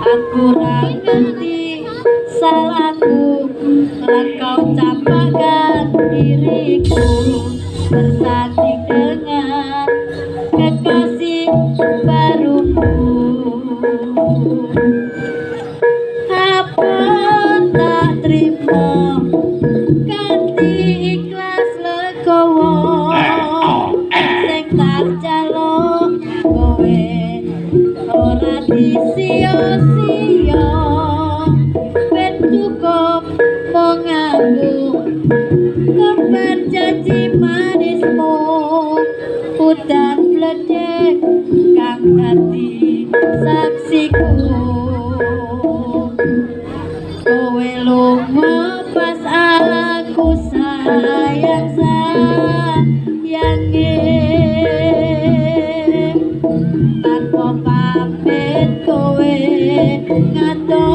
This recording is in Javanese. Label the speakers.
Speaker 1: Aku ra ngerti salahku lan kau campakkan diriku bersanding dengan kekasih baruku. Apa tak terima kanthi ikhlas legowo sing tak jaluk kowe ora disia-sia ben cukup mung aku korban janji manismu udan bledek kang dadi saksiku. Kowe lunga pas aku sayang sayange tanpa pamit kowe ngatur